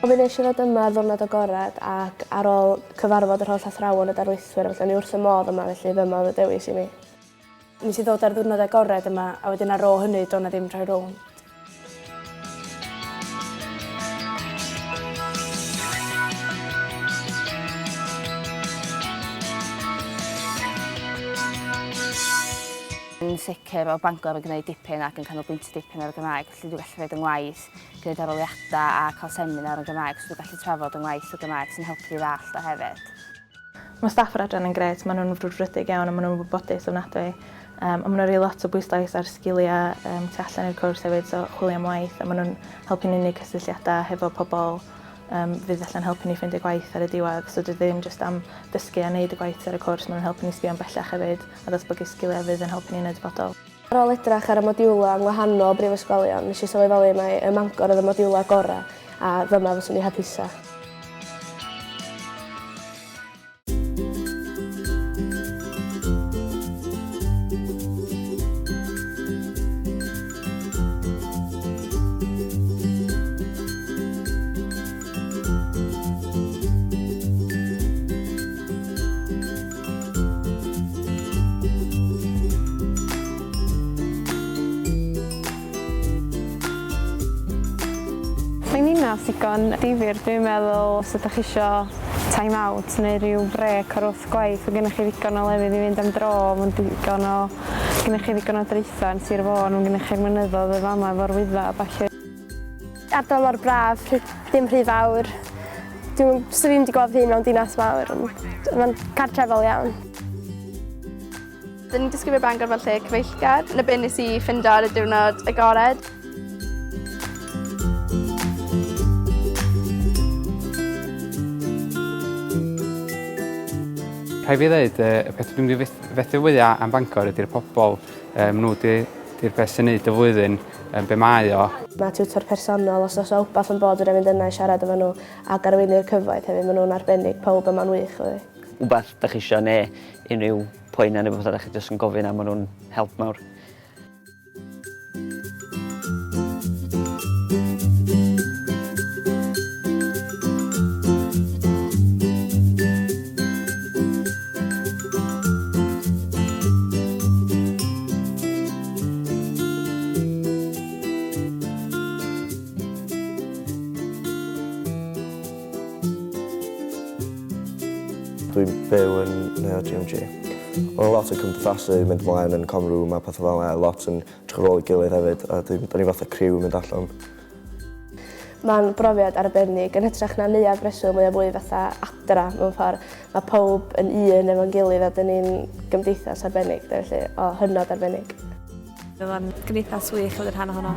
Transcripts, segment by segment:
O fe wnes i ddod yma ar ddiwrnod agored ac ar ôl cyfarfod yr holl athrawon y darlithwyr a felly o'n i wrth fy modd yma felly dyma oedd y dewis i mi. Nes i ddod ar ddiwrnod agored yma a wedyn ar ôl hynny do' 'na ddim rhoi rownd. Yn sicr o'dd Bangor yn gneud dipyn ac yn canolbwyntio dipyn ar y Gymraeg felly dwi gallu roid 'y ngwaith, gneud arholiada a ca'l seminar yn Gymraeg so dwi gallu trafod 'y ngwaith y Gymraeg sy'n helpu fi ddallt o hefyd. Mae staff yr adran yn grêt, maen nhw'n frwdfrydig iawn a maen nhw'n wybodus ofnadwy. Um, a maen nhw'n rhoi lot o bwyslais ar sgiliau um, tu allan i'r cwrs hefyd, so chwilio am waith, a maen nhw'n helpu ni wneud cysylltiadau hefo pobl um, fydd allan helpu ni ffeindio gwaith ar y diwedd. So dwi ddim jyst am dysgu a wneud y gwaith ar y cwrs, maen nhw'n helpu ni sbio am bellach hefyd a datblygu sgiliau fydd yn helpu ni yn y dyfodol. Ar ôl edrach ar y modiwlau yng ngwahanol brifysgolion, nes i sylweddoli mai ym Mangor oedd y modiwlau gorau a fyma fyswn i hapusa. Mae'n ddinas ddigon difyr dwi'n meddwl os ydych chi isio time out neu ryw brêc o'r wrth gwaith ma' gennych chi ddigon o lefydd i fynd am dro ma'n digon o gennych chi ddigon o draethau yn Sir Fôn ma' gennych chi'r mynyddoedd yn fama efo'r Wyddfa a ballu. Ardal mor braf, rhy, dim rhy fawr. Dwi'm, swn i'm 'di gweld fy hun mewn dinas mawr, ond mae'n cartrefol iawn. Dyn ni'n disgrifio Bangor fel lle cyfeillgar. 'Na be nes i ffindo ar y diwrnod agored. Rhaid fi ddeud, y peth dwi'n mynd i fethu fwya am Bangor ydy'r pobl. Um, nhw 'di'r peth sy'n neud y flwyddyn um, be mae o. Mae tiwtor personol, os oes wbath yn bod, fedra i fynd yna i siarad efo nhw ac arweinydd cyfoeth hefyd, maen nhw'n arbennig, pawb yma'n wych efo fi. Wbath da chi isio neu unrhyw poen neu rhywbeth ydych chi jyst yn gofyn a maen nhw'n help mawr. Dwi'n byw yn Neuadd GMG. Mae 'na lot o cymdeithasu yn mynd ymlaen yn common room a pethau fel 'na, lot yn edrych ar ôl ei gilydd hefyd a dyn ni fatha criw yn mynd allan. Mae'n brofiad arbennig, yn hytrach na neuadd breswyl mae o fwy fatha adra mewn ffordd. Mae pawb yn un efo'n gilydd a dyn ni'n gymdeithas arbennig de, felly o, hynod arbennig. Oedd o'n gymdeithas wych i fod yn rhan ohono.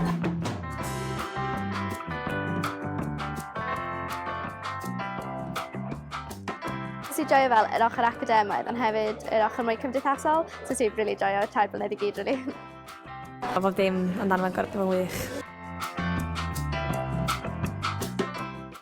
Nes i joio fel yr ochr academaidd ond hefyd yr ochr mwy cymdeithasol. So nes i rili joio tair blynedd i gyd rili. Mae bob dim amdano Bangor, mae'n wych.